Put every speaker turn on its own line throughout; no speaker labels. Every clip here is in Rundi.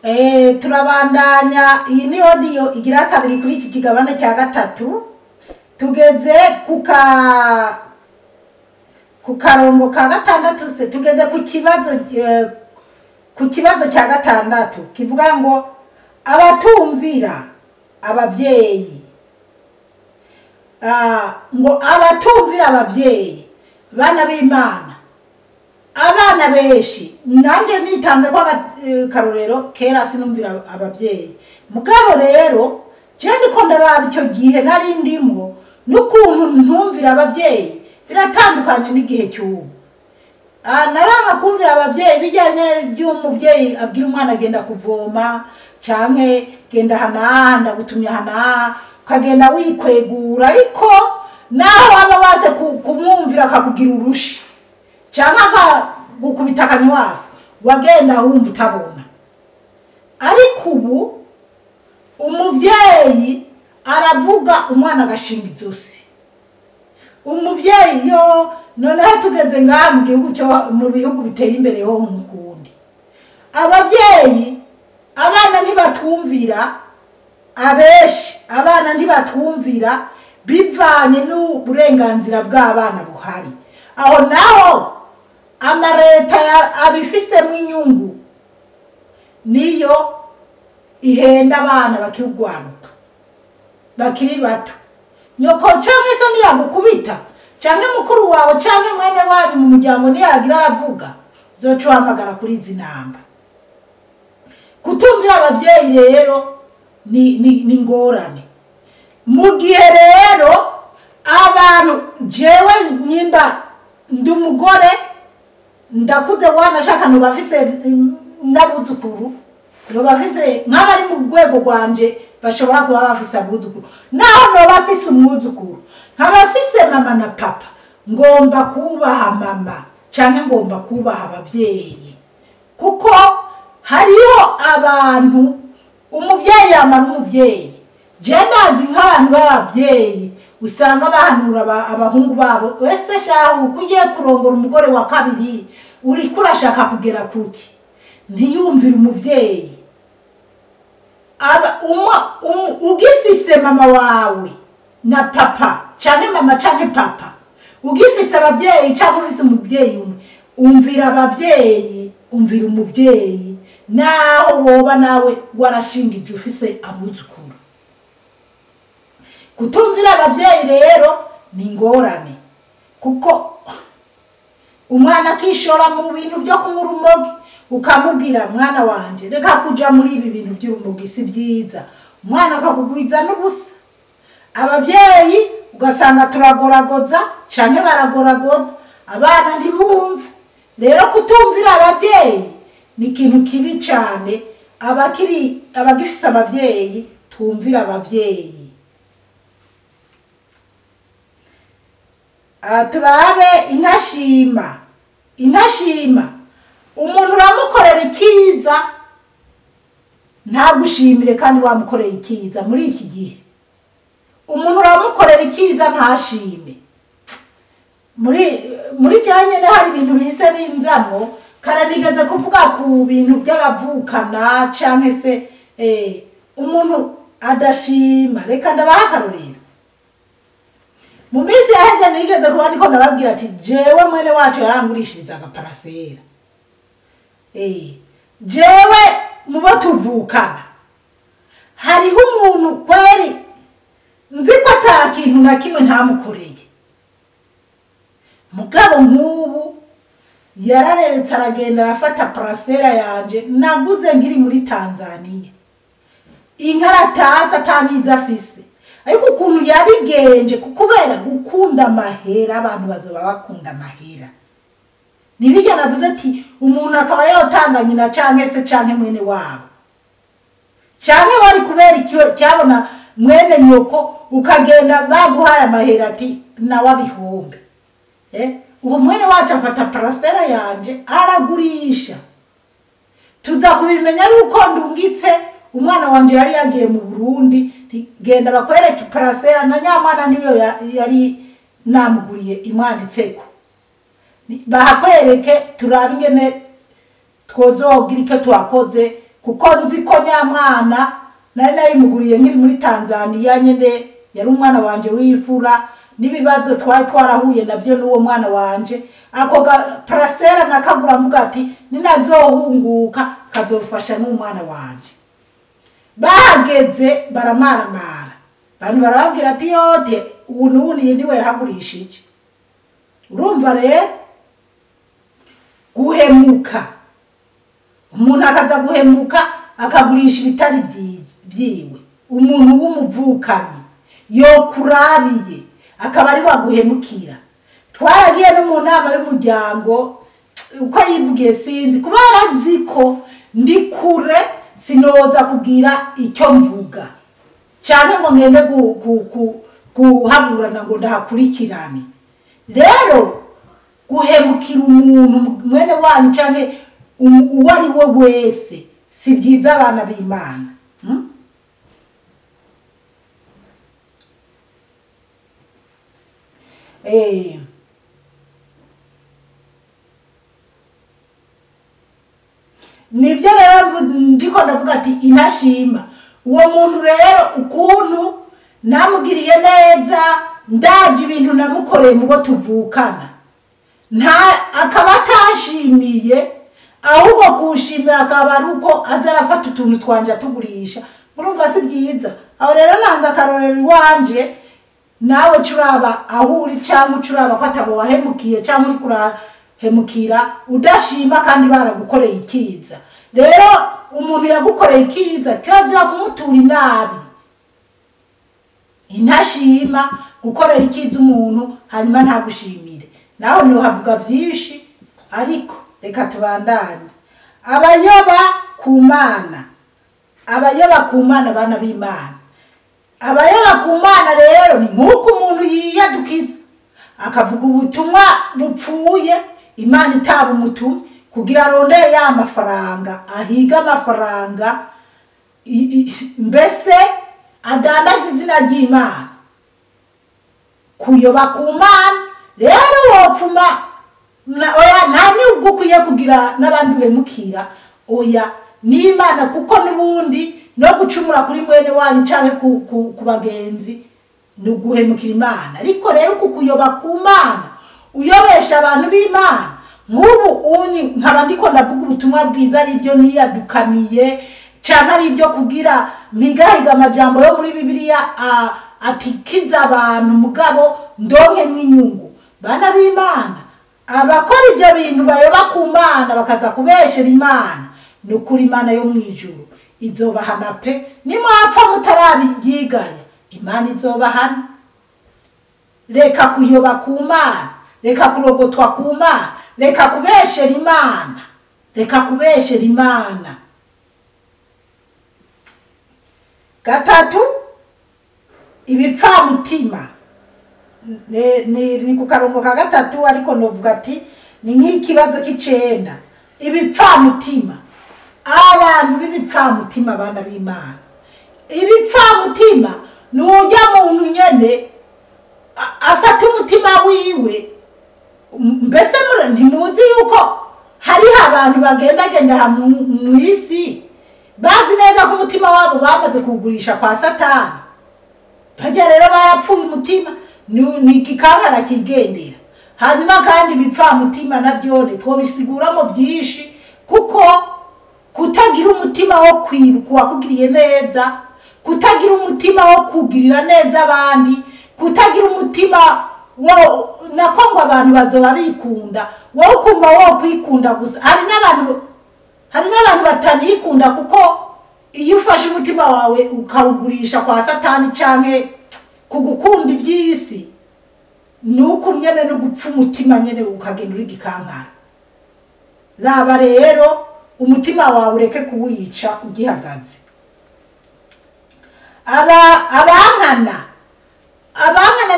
Turabandanya iyi ni audio igira kabiri kuri iki kigabane cya gatatu. Tugeze ku karongo ka gatandatu, se tugeze ku kibazo cya gatandatu kivuga ngo abatumvira ababyeyi. Ngo abatumvira ababyeyi, bana b'Imana, abana benshi nanje nitanze ko akarorero kera sinumvira ababyeyi. Mugabo rero je ndiko ndaraba icyo gihe nari ndimo n'ukuntu ntumvira ababyeyi biratandukanye n'igihe cy'ubu. Naranga kumvira ababyeyi bijyanye by'umubyeyi abwira umwana agenda kuvoma canke genda hana ndagutumye hana, ukagenda wikwegura, ariko naho waba wase kumwumvira akakugira urushi canke akagukubita akanywafu, wagenda wumva utabona. Ariko ubu umuvyeyi aravuga umwana agashinga izosi. Umuvyeyi yo noneho tugeze ngaha mu gihugu cyo mu bihugu biteye imbere ho nkundi, abavyeyi abana ntibatwumvira, abeshi abana ntibatwumvira bivanye n'uburenganzira bw'abana buhari. Aho naho amareta abifisemo inyungu niyo ihenda abana bakiri urwaruka bakiri bato. Nyoko canke se ntiyagukubita canke mukuru wawe canke mwene wanyu mu muryango ntiyagira aravuga, uzoca uhamagara kuri izi namba. Kutumvira abavyeyi rero ni ngorane. Mu gihe rero abantu, jewe nyimba ndi umugore ndakuze wanashaka nobafise n'abuzukuru, nobafise nk'abari mu rwego rwanje bashobora kuba bafise abuzukuru, naho nobafise umwuzukuru nkabafise mama na papa, ngomba kubaha mama canke ngomba kubaha abavyeyi, kuko hariho abantu umuvyeyi yamara umuvyeyi. Je ndazi nk'abantu b'abavyeyi usanga bahanura abahungu babo, wese shahu kugiye kurongora umugore wa kabiri uriko urashaka kugera kuki? Ntiyumvira umuvyeyi. Ugifise mama wawe na papa canke mama canke papa, ugifise abavyeyi canke ufise umuvyeyi umwe, umvira abavyeyi, umvira umuvyeyi, naho woba nawe warashingije ufise abuzukuru. Kutumvira abavyeyi rero ni ngorane, kuko umwana akishora mu bintu byo kunywa urumogi, ukamubwira mwana wanje reka kuja muri ibi bintu by'urumogi si byiza, umwana akakugwiza n'ubusa. Abavyeyi ugasanga turagoragoza canke baragoragoza, abana ntibumve. Rero kutumvira abavyeyi ni ikintu kibi cane. Abagifise abavyeyi twumvira abavyeyi. Turabe intashima. Intashima umuntu uramukorera ikiza ntagushimire kandi wamukoreye ikiza. Muri iki gihe umuntu uramukorera ikiza ntashime. Muri cyanyene hari ibintu bihise binzamo, karanigeze kuvuga ku bintu by'abavukana canke se umuntu adashima. Reka ndabaha akarorero. Mu minsi yaheze nigeze kuba ndiko ndababwira ati jewe mwene wacu yarangurishiriza agaparasera. Jewe mubo tuvukana hariho umuntu kweri nzi ko ata kintu na kimwe ntamukoreye, mugabo nk'ubu yarareretse aragenda arafata parasera yanje naguze nkiri muri Tanzania, inkaratasi ataniza afise. Ariko ukuntu yabigenje, kubera gukunda amahera, abantu bazoba bakunda amahera. Nibijya navuze ati umuntu akaba yotanga nyina canke se canke mwene wabo, canke wari kubera cyabona mwene nyoko ukagenda baguhaye amahera ati nawe abihombe. Uwo mwene wacu afata parasera yanje aragurisha. Tuza kubimenya ari uko ndungitse umwana wanje yari yagiye mu Burundi, genda bakwereke parasera na nyamwana niyo yari namuguriye imwanditseko, bahakwereke turabe ingene twozogira icyo twakoze. Kuko nzi ko nyamwana nari nayimuguriye nkiri muri Tanzania nyene, yari umwana wanje w'imfura, n'ibibazo twari twarahuye nabyo n'uwo mwana wanje. Ako parasera nakagura mvuga ati ninazohunguka kazofasha n'umwana wanje. Bahageze baramaramara, abantu barababwira ati yote ubu n'ubu niwe yahagurishije. Urumva rero guhemuka, umuntu akaza guhemuka akagurisha ibitari byiwe. Umuntu w'umuvukanyi yokurabiye akaba ari waguhemukira. Twaragiye no mu nama y'umuryango, uko yivugiye sinzi, kubera nzi ko ndi kure sinoza kugira icyo mvuga cyane ngo ngende guhaburana ngo ndahakurikirane. Rero guhemukira umuntu mwene wanyu canke uwo ari we wese si byiza, abana b'Imana. Nibyo rero ndiko ndavuga ati inashima uwo muntu rero ukuntu namugiriye neza, ndabye ibintu namukoreye mubo tuvukana, nta akaba atashimiye, ahubwo kushimira akaba ari uko aza arafata utuntu twanje atugurisha. Murumva si byiza. Aho rero nanze akarorero iwanje, nawe curaba aho uri cyangwa ucuraba ko atabo wahemukiye cyangwa uri kurahemukira udashima kandi baragukoreye ikiza. Rero umuntu yagukoreye ikiza kirazira kumutura inabi. Intashima gukorera ikiza umuntu hanyuma ntagushimire. Naho niho havuga byinshi, ariko reka tubandanye. Abayoba ku Mana, abayoba ku Mana, bana b'Imana. Abayoba ku Mana rero ni nk'uko umuntu yiyadukiza akavuga ubutumwa bupfuye, Imana itaba umutumwa kugira arondere ya mafaranga, ahiga amafaranga, mbese adandaza izina ry'Imana. Kuyoba ku Mana rero wopfuma oya, nta nubwo ukwiye kugira n'abandi uhemukira, oya n'Imana, kuko n'ubundi no gucumura kuri mwene wanyu canke ku bagenzi ni uguhemukira Imana. Ariko rero kukuyoba ku Mana uyobesha abantu b'Imana, nk'ubu unyi nkaba ndiko ndavuga ubutumwa bwiza ari byo niyadukaniye canke ari ibyo kugira mpigahiga amajambo yo muri Bibiliya atikiza abantu mugabo ndonke mw'inyungu. Bana b'Imana, abakora ibyo bintu bayoba ku Mana bakaza kubeshera Imana, ni ukuri Imana yo mw'ijuru izobahana pe. Nimwapfa mutarabiryigaya Imana izobahana. Reka kuyoba ku Mana, reka kurogotwa ku Mana, reka kubeshera Imana, reka kubeshera Imana. Gatatu, ibipfamutima. Ni ku karongo ka gatatu, ariko novuga ati ni nk'ikibazo c'icenda. Ibipfamutima, abantu b'ibipfamutima, abana b'Imana. Ibipfamutima ni urya muntu nyene afata umutima wiwe. Mbese ntimuzi yuko hariho abantu bagendagenda mw'isi bazi neza ko umutima wabo bamaze kuwugurisha kwa Satani. Bajya rero barapfuye umutima, ni igikangara kigendera. Hanyuma kandi ibipfamutima navyone twobisiguramo byinshi, kuko kutagira umutima wo kwibuka uwakugiriye neza, kutagira umutima wo kugirira neza abandi, kutagira umutima wo nako ngo abantu bazoba bikunda, wowe ukumva wo kwikunda gusa. Hari n'abantu batanikunda, kuko iyo ufashe umutima wawe ukawugurisha kwa Satani canke kugukunda iby'isi, nuko nyene no gupfa umutima nyene ukagenda uri gikankara. Raba rero umutima wawe ureke kuwica ugihagaze. Abankana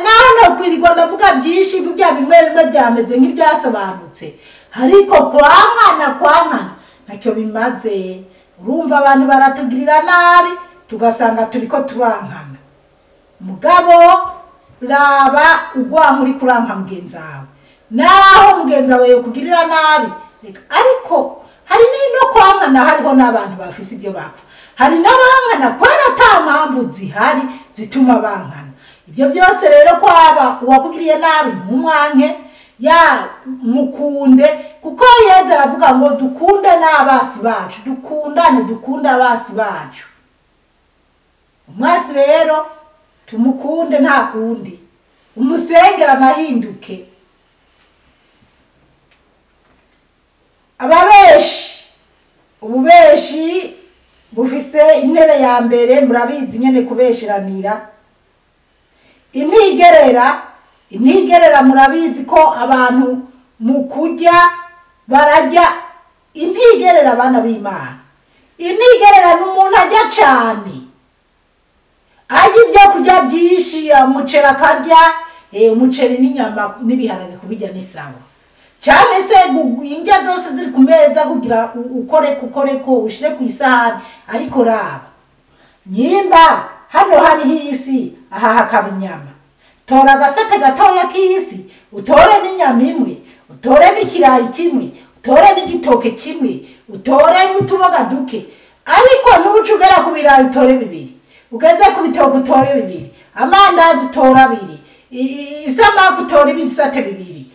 naho nokwirirwa ndavuga byinshi, burya bimwe bimwe byameze nk'ibyasobanutse, ariko kwankana ntacyo bimaze. Urumva abantu baratugirira nabi tugasanga turiko turankana. Mugabo raba ugwa muri kuranka mugenzi wawe, naho mugenzi wawe yokugirira nabi reka. Ariko Hari no kwankana, hariho n'abantu bafise ibyo bapfa, hari n'abankana kubera ata mpamvu zihari zituma bankana. Ibyo byose rero, kwaba uwakugiriye nabi ntumwanke, ya mukunde, kuko Yezu aravuga ngo dukunde n'abasi bacu, dukundane, dukunde abasi bacu. Umwasi rero tumukunde, nta kundi, umusengera anahinduke. Ababeshi, ububeshi bufise intebe ya mbere, murabizi nyene kubesheranira. Intigerera, intigerera murabizi ko abantu mu kurya bararya intigerera. Abana b'Imana, intigerera ni umuntu arya cane, arya ibyo kurya byinshi, umuceri akarya umuceri n'inyama n'ibiharage, kubirya ni sawa cyane se, indya zose ziri ku meza kugira ukoreko ukoreko ushire ku isahani. Ariko raba, nyimba hano hariho ifi, aha hakaba inyama, tora agasate gatoya k'ifi, utore n'inyama imwe, utore n'ikirayi kimwe, utore n'igitoke kimwe, utore n'utuboga duke. Ariko ntuce ugera ku birayi utore bibiri, ugeze ku bitoke utore bibiri, amandazi utore abiri, isamaki utore ibisate bibiri,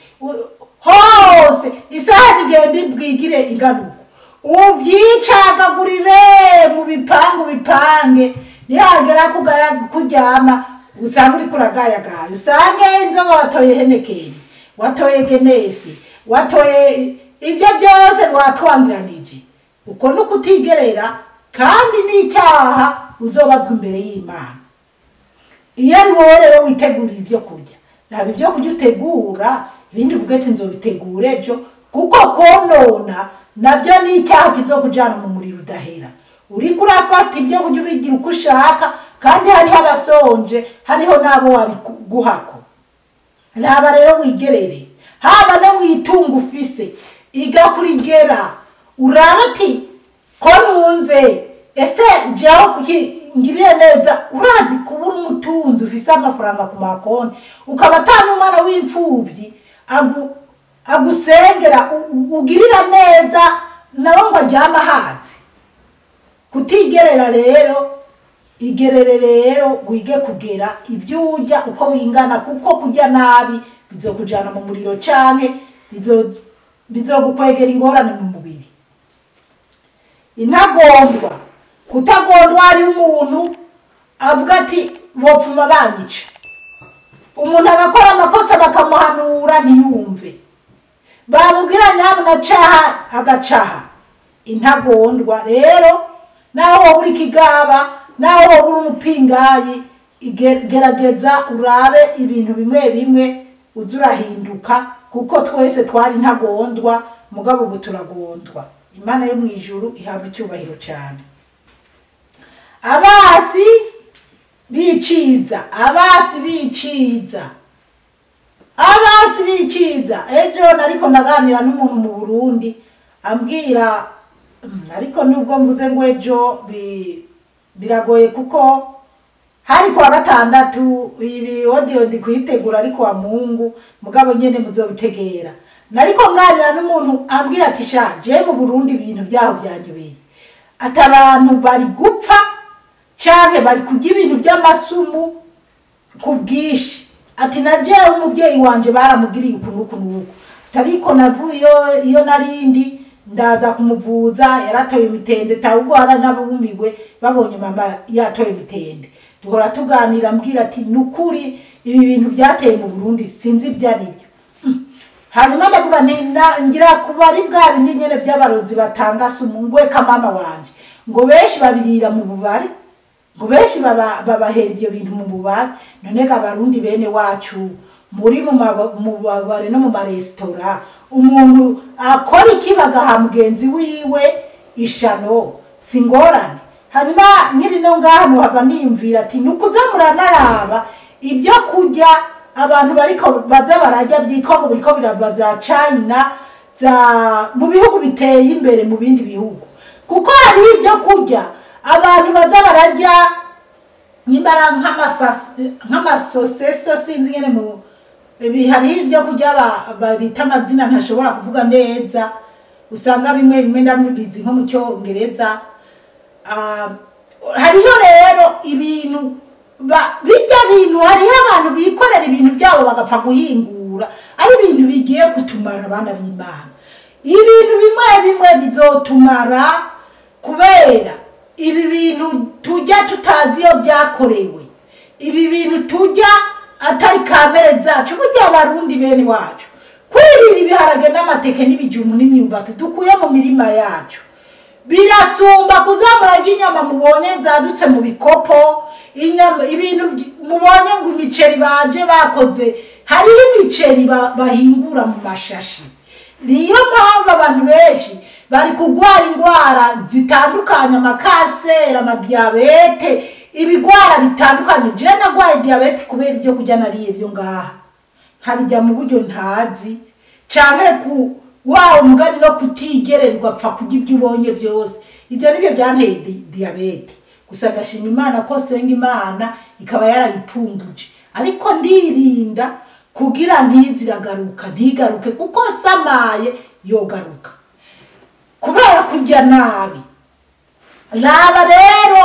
hose isahani igenda ibwigire inganuko, ubyicagagurire mu bipangu bipange. Nihagera kuryama usanga uriko uragayagaya, usange inzoga watoye Heineken, watoye Guinness, watoye ibyo byose watwangiranije. Uko ni ukutigerera, kandi n'icyaha uzobazwa imbere y'Imana. Iyo ari wowe rero witegurira ibyo kurya, ntabwo ibyo kurya utegura ibindi uvuga ati nzobitegura ejo, kuko konona nabyo ni icyaha kizokujana mu muriro udahera. Uriko urafata ibyo kurya ubigira uko ushaka, kandi hariho abasonje, hariho n'abo wabiguhako. Raba rero wigerere, haba no mu itungo ufise, iga kurigera, uraba ati ko ntunze, ese jewe kuki ngiriye neza? Urazi kubura umutunzi ufise amafaranga ku makonti, ukaba ata n'umwana w'imfuvyi agusengera, ugirira neza nawe ngo aryame ahaze. Kutigerera rero, igerere rero, wige kugera ibyo urya uko bingana, kuko kurya nabi bizokujana mu muriro canke bizogukwegera ingorane mu mubiri. Intagondwa, kutagondwa, hari umuntu avuga ati bopfuma banyica. Umuntu agakora amakosa bakamuhanura ntiyumve, bamubwira nyabuna caha agacaha. Intagondwa rero, naho wowe uri kigaba, naho wowe uri umupingayi, gerageza urabe ibintu bimwe bimwe uze urahinduka, kuko twese twari intagondwa, mugabo ubu turagondwa. Imana yo mu ijuru ihabwa icyubahiro cyane. Abasi biciza, abasi biciza, abasi biciza. Ejo nariko ndaganira n'umuntu mu Burundi ambwira, ariko nubwo mvuze ngo ejo biragoye kuko hari kuwa gatandatu, iri audio ndi kuyitegura ariko wa Mungu, mugabo nyene muzobitegera. Nariko nganira n'umuntu ambwira ati sha, je mu Burundi ibintu byaho byanyobeye, ati abantu bari gupfa canke bari kurya ibintu by'amasumu ku bwinshi, ati na jewe umuvyeyi wanje baramugiriye uku n'uku n'uku, ariko navuye iyo narindi ndaza kumuvuza yaratoye imitende, tawubwo haranabumiwe babonye mama yatoye imitende. Duhora tuganira ambwira ati nukuri ibi bintu byateye mu Burundi sinzi ibyo ari byo. Hanyuma ndavuga nti ngira kuba ari bwa bindi nyene by'abarozi batanga sumu, ngweka mama wanje ngo benshi babirira mu bubari, ngo benshi babahera ibyo bintu mu bubari. None ga Abarundi bene wacu muri mu mabare no mu maresitora, umuntu akora iki bagaha mugenzi wiwe ishano, singorane. Hanyuma nkiri no ngaha hava niyumvira ati nukuza muranaraba ibyo kurya abantu bariko baza barajya byitwa ngo biriko birava za China, za mu bihugu biteye imbere, mu bindi bihugu, kuko hari ibyo kurya abantu baza barajya nimbara nk'amasoseso, sinzi ngene mu hari ibyo kurya bita amazina ntashobora kuvuga neza. Usanga bimwe bimwe ndamubizi nko mu Cyongereza. Hariho rero ibintu bijya bintu, hariho abantu bikorera ibintu byabo bagapfa guhingura, ari ibintu bigiye kutumara abana b'Imana. Ibintu bimwe bimwe bizotumara kubera ibi bintu tujya tutazi iyo byakorewe, ibi bintu tujya atari kamere zacu. Burya Abarundi bene wacu kwirira ibiharage n'amateke n'ibijumbu n'imyumbati dukuye mu mirima yacu birasumba kuzamura inyama mubonye zadutse mu bikopo, inyama ibintu mubonye ngo imiceri baje bakoze, hariho imiceri bahingura mu mashashi. Niyo mpamvu abantu benshi bari kugwara indwara zitandukanye, amakanseri, amadiyabete, ibigwara bitandukanye. Jewe nagwaye diyabete kubera ibyo kurya nariye byo ngaha, nkabijya mu buryo ntazi, canke ku wa umugani no kutigererwa apfa kurya ibyo ubonye byose. Ibyo nibyo byanteye diyabete. Gusa ndashima Imana ko senga Imana ikaba yarayipfunduje, ariko ndirinda kugira ntiziragaruka, ntigaruke, kuko samaye yogaruka kubera kurya nabi. Raba rero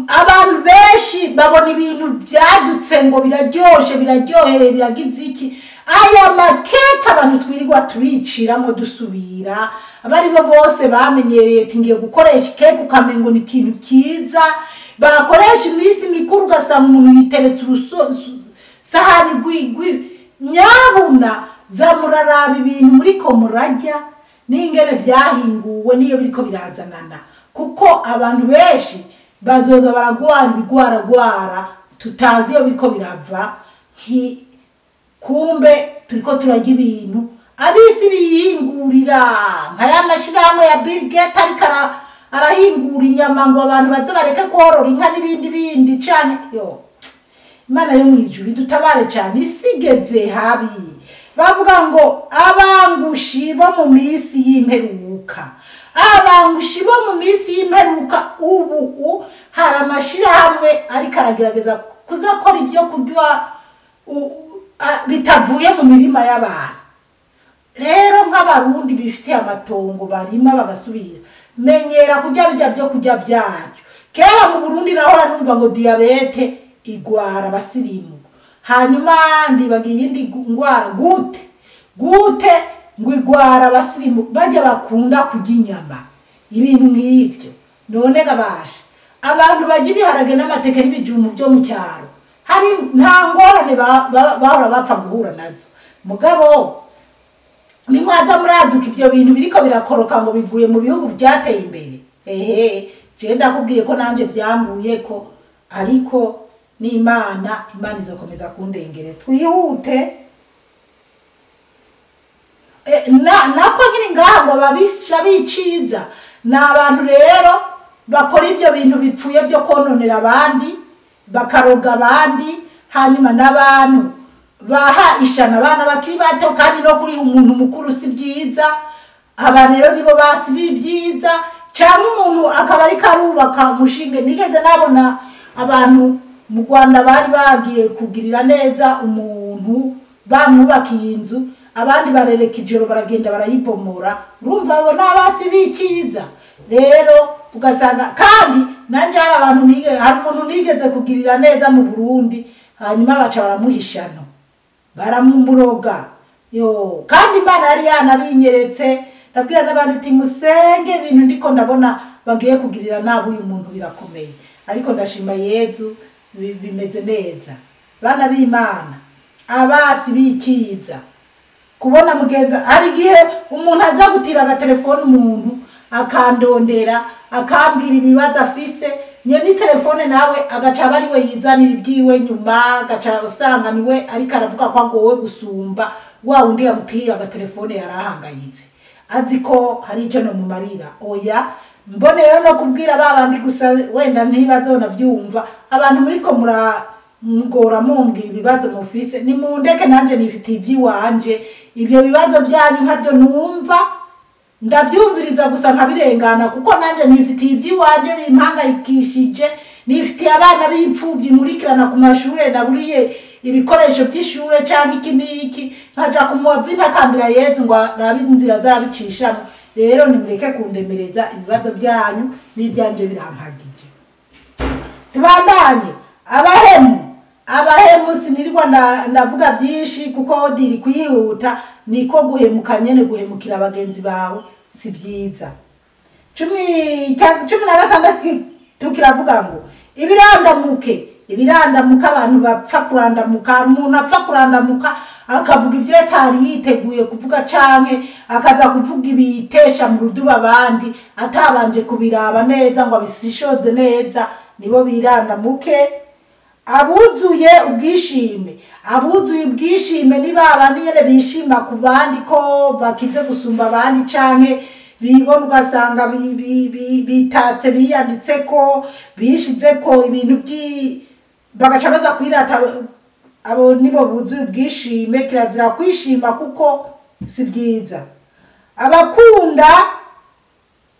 abantu benshi babona ibintu byadutse ngo biraryoshe, biraryohereye, biragize iki. Aya makeke abantu twirirwa turiciramo dusubira, abari bo bose bamenyereye ati ngiye gukoresha keke, ukamengo ni ikintu cyiza. Bakoresha iminsi mikuru ugasanga umuntu yiteretse urusahani rwigwi. Nyabuna za muraraba ibintu muriko murarya n'ingene byahinguwe niyo biriko birazanana, kuko abantu benshi bazoza baragwara ibigwaragwara tutazi iyo biriko birava. Kumbe turiko turarya ibintu abisi biyingurira, nka ya mashirahamwe ya Bill Gates ariko arahingura inyama ngo abantu baze bareke korora inka n'ibindi bindi cane. Yo Imana yo mwijuru idutabare cyane, isigeze habi. Bavuga ngo abangushi bo mu minsi y'imperuka, abangushi bo mu minsi y'imperuka. Ubu hari amashirahamwe ariko aragerageza kuzakora ibyo kurya bitavuye mu mirima y'abantu. Rero nk'Abarundi bifitiye amatongo barima bagasubira, menyera kurya bijya byo kurya byacyo. Kera mu Burundi nahora numva ngo diyabete igwara abasirimu, hanyuma ndibagiye iyindi ngwara gute gute ngo igwara abasirimu bajya bakunda kurya inyama, ibintu nk'ibyo. None gabasha abantu barya ibiharage n'amateke n'ibijumbu byo mu cyaro, hari nta ngorane bahora bapfa guhura nazo. Mugabo nimwaza muraduka ibyo bintu biriko birakoroka ngo bivuye mu bihugu byateye imbere, ehe je ndakubwiye ko nanje byanguye ko, ariko n'Imana, Imana izokomeza kundengere. Twihute nako nyine ngaha ngo babisha biciza ni abantu rero bakora ibyo bintu bipfuye byo kononera abandi, bakaroga abandi, hanyuma n'abantu baha ishana abana bakiri bato, kandi no kuri umuntu mukuru si byiza. Aba rero nibo basi bibyiza, cyangwa umuntu akaba ariko arubaka umushinge. Nigeze nabona abantu mu Rwanda bari bagiye kugirira neza umuntu, bamwubakiye inzu, abandi barereka ijoro baragenda barayibomora. Urumva abo n'abasi bikiza. Rero ugasanga kandi nanje hari abantu hari umuntu nigeze kugirira neza mu Burundi, hanyuma baca baramuhishano, baramumuroga. Yo kandi Imana yari yanabinyeretse, ndabwira n'abandi ati musenge ibintu ndiko ndabona bagiye kugirira nabi uyu muntu birakomeye, ariko ndashima Yezu bimeze neza. Bana b'Imana, abasi bikiza kubona mugenza. Hari igihe umuntu aza gutira agatelefone umuntu akandondera akambwira ibibazo afise, nye ni telefone nawe agaca aba ariwe yizanira ibyiwe nyuma, agaca usanga niwe ariko aravuga ko agowe gusumba wa wundi yamutiye agatelefone yarahangayitse azi ko hari icyo nomumarira. Oya mboneyeho no kubwira ba bandi gusa wenda ntibazona byumva, abantu muriko murangora mumbwira ibibazo mufise, nimundeke nanje nifitiye iby'iwanje. Ibyo bibazo byanyu ntabyo numva, ndabyumviriza gusa nkabirengana, kuko nanje nifitiye iby'iwanje bimpangayikishije. Nifitiye abana b'imfubyi nkurikirana ku mashure, naburiye ibikoresho by'ishure canke iki n'iki, nkaja kumubaza ntakambira Yezu ngo arabe inzira azabicishamo. Rero nimureke kundemereza ibibazo byanyu n'ibyanje birampagije. Tubandanye. Abahemu sinirwa ndavuga byinshi kuko diri kwihuta, niko guhemuka nyene, guhemukira abagenzi bawe si byiza. 16 tukiravuga ngo ibirandamuke. Ibirandamuka, abantu bapfa kurandamuka, umuntu apfa kurandamuka akavuga ibyo atari yiteguye kuvuga, canke akaza kuvuga ibitesha mu ruduba abandi atabanje kubiraba neza ngo abisishoze neza, nibo birandamuke. Abuzuye ubwishime, abuzuye ubwishime ni babandi nyene bishima ku bandi ko bakize gusumba abandi, canke bibona ugasanga bitatse, biyanditse ko bishize ko ibintu bagaca baza kwirata. Abo nibo buzuye ubwishime. Kirazira kwishima kuko si byiza. Abakunda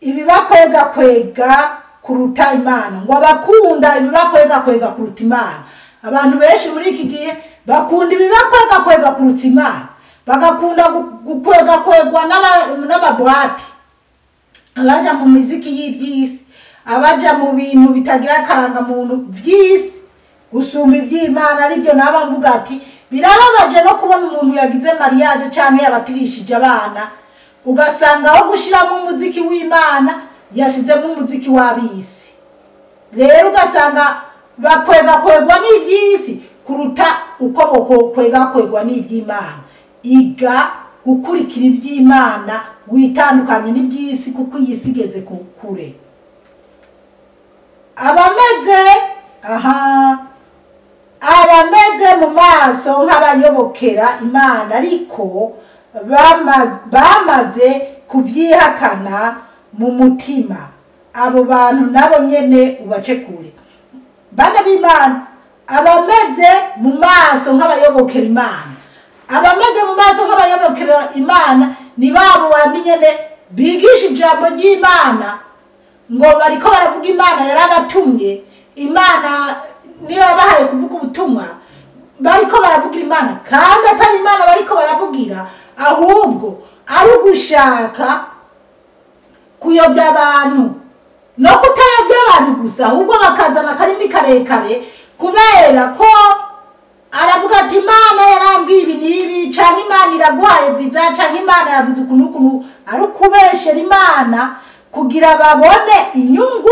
ibibakwega kwega kuruta Imana, ngo abakunda ibibakwega kwega kuruta Imana. Abantu benshi muri iki gihe bakunda ibibakwega kwega kuruta Imana, bagakunda gukwega kwegwa n'ababwati, abaja mu miziki y'iby'isi, abaja mu bintu bitagira akarangamuntu by'isi gusumba iby'Imana. Aribyo naba mvuga ati birababaje no kubona umuntu yagize mariage canke yabatirishije abana, ugasanga aho gushiramo umuziki w'Imana yashizemo umuziki w'abisi. Rero ugasanga bakwega kwegwa n'iby'isi kuruta uko bokwega kwegwa n'iby'Imana. Iga gukurikira iby'Imana, witandukanye n'iby'isi kuko iyi si igeze kure. Abameze mu maso nk'abayobokera Imana, ariko bamaze kubyihakana mu mutima, abo bantu nabo nyene ubace kure. Bana b'Imana, abameze mu maso nk'abayobokera Imana, abameze mu maso nk'abayobokera Imana ni babo bandi nyene bigisha ijambo ry'Imana ngo bariko baravuga Imana yarabatumye, Imana niyo yabahaye kuvuga ubutumwa, bariko baravugira Imana kandi atari Imana bariko baravugira, ahubwo ari ugushaka kuyobya abantu, no kutayobya abantu gusa, ahubwo bakazana akarimi karekare, kubera ko aravuga ati Imana yarambwiye ibi n'ibi, canke Imana iraguhaye viza, canke Imana yavuze uku n'uku, ari ukubeshera Imana kugira babone inyungu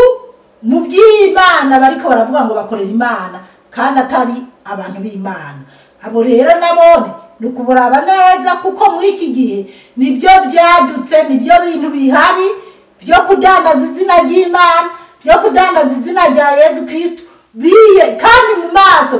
mu by'Imana bariko baravuga ngo bakorera Imana kandi atari abantu b'Imana. Abo rero nabone ni ukuburaba neza, kuko muri iki gihe nibyo byadutse, nibyo bintu bihari byo kudandaza izina ry'Imana, byo kudandaza izina rya Yezu Kristo, biye kandi mu maso.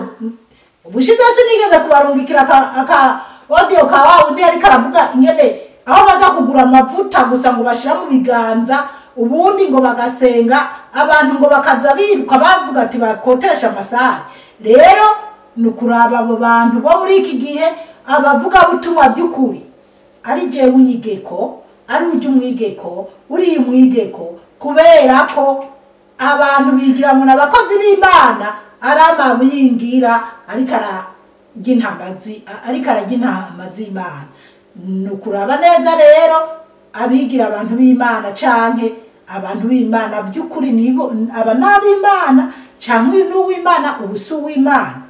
Ubushize sinigeze kubarungikira aka audio ka wa undi ariko aravuga ingene aho baza kugura amavuta gusa ngo bashira mu biganza, ubundi ngo bagasenga abantu ngo bakaza biruka bavuga ati bakotesha amasaha. Rero ni ukuraba abo bantu bo muri iki gihe abavuga butumwa by'ukuri, ari jewe unyigeko, ari ujya umwigeko, uri umwigeko, kubera ko abantu bigira ngo n'abakozi b'Imana ari amabingira, ariko ararya intama z'Imana. Ni ukuraba neza rero abigira abantu b'Imana canke abantu b'Imana by'ukuri nibo aba n'ab'Imana canke uyu n'uw'Imana, ubu si uw'Imana.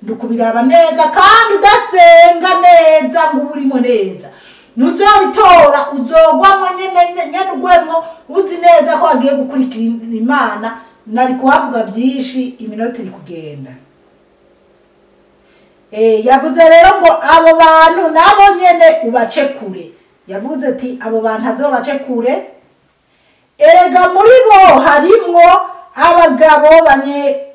Ni ukubiraba neza kandi udasenga neza ngo ube urimo neza, ntuzobitora, uzogwamwo nyene ugwemwo uzi neza ko wagiye gukurikira Imana. Nari kuhavuga byinshi, iminota iri kugenda. Yavuze rero ngo abo bantu nabo nyene ubace kure. Yavuze ati abo bantu azobace kure. Erega muri bo harimwo abagabo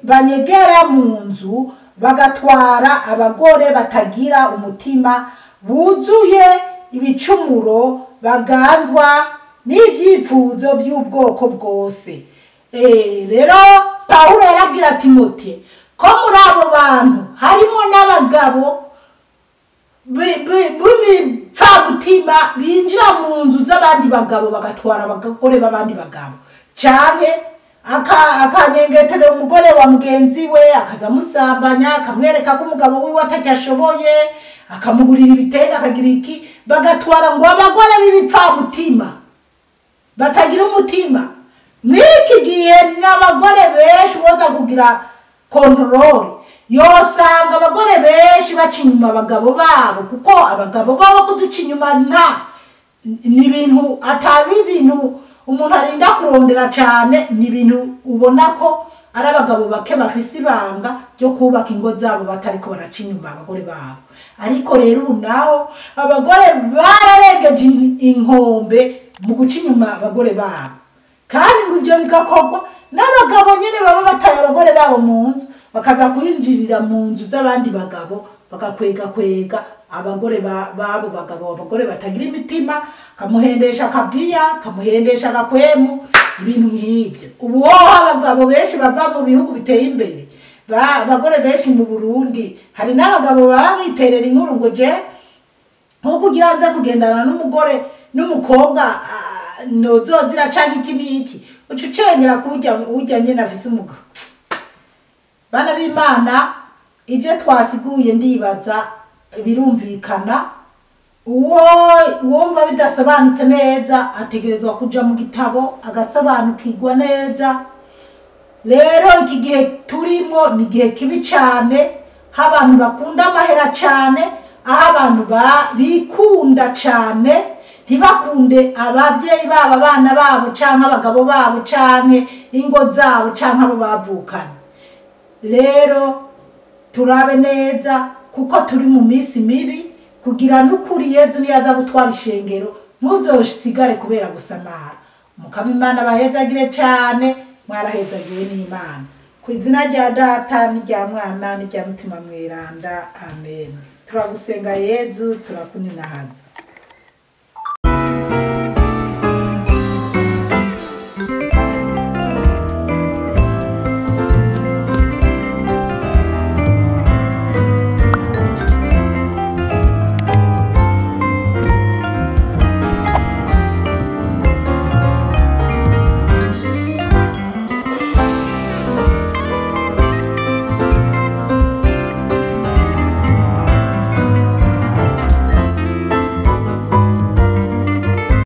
banyegera mu nzu, bagatwara abagore batagira umutima, buzuye ibicumuro, baganzwa n'ibyifuzo by'ubwoko bwose. Rero Pawulo yarabwira Timote ko muri abo bantu harimo n'abagabo b'imipfamutima binjira mu nzu z'abandi bagabo bagatwara abagore b'abandi bagabo, canke akanyengetera umugore wa mugenzi we, akaza amusambanya, akamwereka ko umugabo wiwe atacyashoboye, akamugurira ibitenge, akagira iki, bagatwara ngo abagore b'ibipfamutima batagira umutima. Mw'iki gihe n'abagore benshi boza kugira contrôle, yosanga abagore benshi baca inyuma abagabo babo, kuko abagabo babo kuduca inyuma nta ni ibintu atari ibintu umuntu arinda kurondera cyane, ni ibintu ubona ko ari abagabo bake bafise ibanga ryo kubaka ingo zabo batariko baraca inyuma abagore babo. Ariko rero ubu naho abagore bararengeje inkombe mu guca inyuma abagore babo, kandi ngo ibyo bigakorwa n'abagabo nyine baba bataye abagore babo mu nzu, bakaza kwinjirira mu nzu z'abandi bagabo, bagakwega kwega abagore babo bagabo, abagore batagira imitima, kamuhendesha kabiya, kamuhendesha gakwemu, ibintu nk'ibyo. Ubu hoho abagabo benshi bava mu bihugu biteye imbere, abagore benshi mu Burundi, hari n'abagabo baba biterera inkuru ngo je nko kugira nze kugendana n'umugore n'umukobwa nozozira canke iki n'iki, uca ucengera kurya urya nyene afise umugabo. Bana b'Imana, ibyo twasiguye ndibaza birumvikana. Uwo wumva bidasobanutse neza ategerezwa kuja mu gitabo agasobanukirwa neza. Rero iki gihe turimo ni igihe kibi cane, aho abantu bakunda amahera cane, aho abantu bikunda cane, ntibakunde abavyeyi babo, abana babo canke abagabo babo canke ingo zabo canke abo bavukanye. Rero turabe neza, kuko turi mu minsi mibi, kugira n'ukuri Yezu niyaza gutwara ishengero ntuzosigare kubera gusamara. Mukama Imana bahezagire cane, mwarahezagiwe n'Imana. Ku izina rya Data n'irya Mwana n'irya Mutima Mweranda, amen. Turagusenga Yezu, turakuninahaza.